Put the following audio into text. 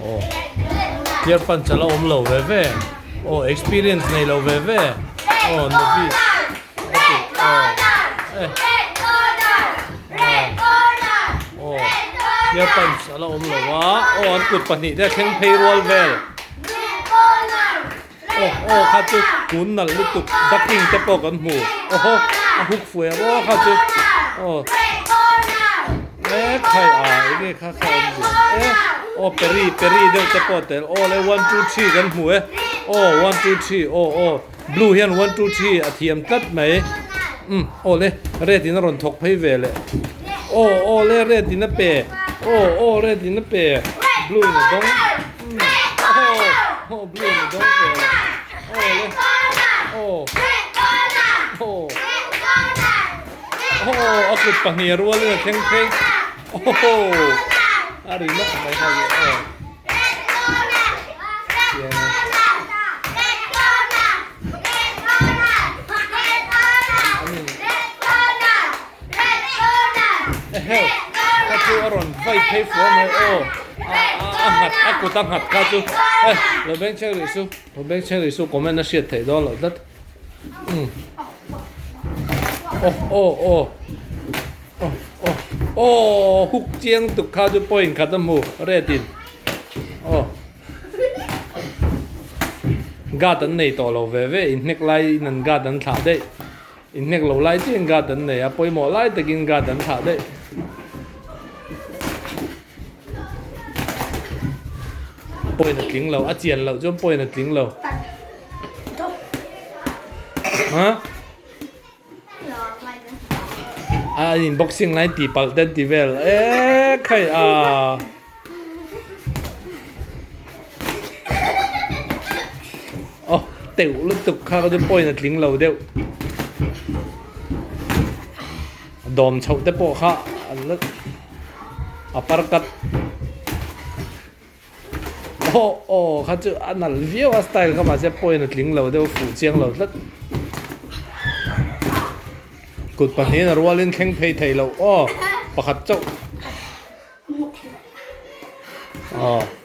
Aw clear punch a la awm lo ve ve aw experience nei lo ve ve aw novice a ti aw eh aw clear punch a la awm lo a aw an kut pahnih te a thleng phei rual vel. Aw aw kha chu kun nalh lutuk ducking te pawh kan hmu awhaw a hook fuai ang aw kha chu aw e khai a enge kha kha awm zia e aw peri peri deuh te pawh tel aw le 1 2 3 kan hmu e aw 1 2 3 aw aw blue hian 1 2 3 a thiam tlat mai um aw le red in a rawn thawk phei ve leh aw aw le red in a pe aw aw red in a pe blue in a dawng. A kut pahnih a rual in a thleng phei a ri nawk mai kha aw Eheu kha chu a rawn vai phei fua mai aw a nghat a kut a nghat kha chu eh lo beng chheng rih su lo beng chheng rih su comment a hriat theih dawn loh tlat umm aw aw aw aw aw aw hook chiang tuk kha chu point khat a hmu red in aw guard an nei tawh lo ve ve inhnek lai in an guard an thlah daih. Inhnek lo lai chiah in guard an nei a, pawimawh lai takin guard an thlah daih. Point a tling lo, a chian loh chuan point a tling lo. Ha? A in boxing lai ti palh ten ti vel. E khai a. Aw teuh lutuk kha ka chu point a tling lo deuh dawm chhoh te pawh kha an la a par kat aw aw kha chu a nalh viau a style kha mahse point a tling lo deuh fuh chiang lo tlat kut pahnihin a rualin thleng phei thei loh aw pakhat chauh. Aw.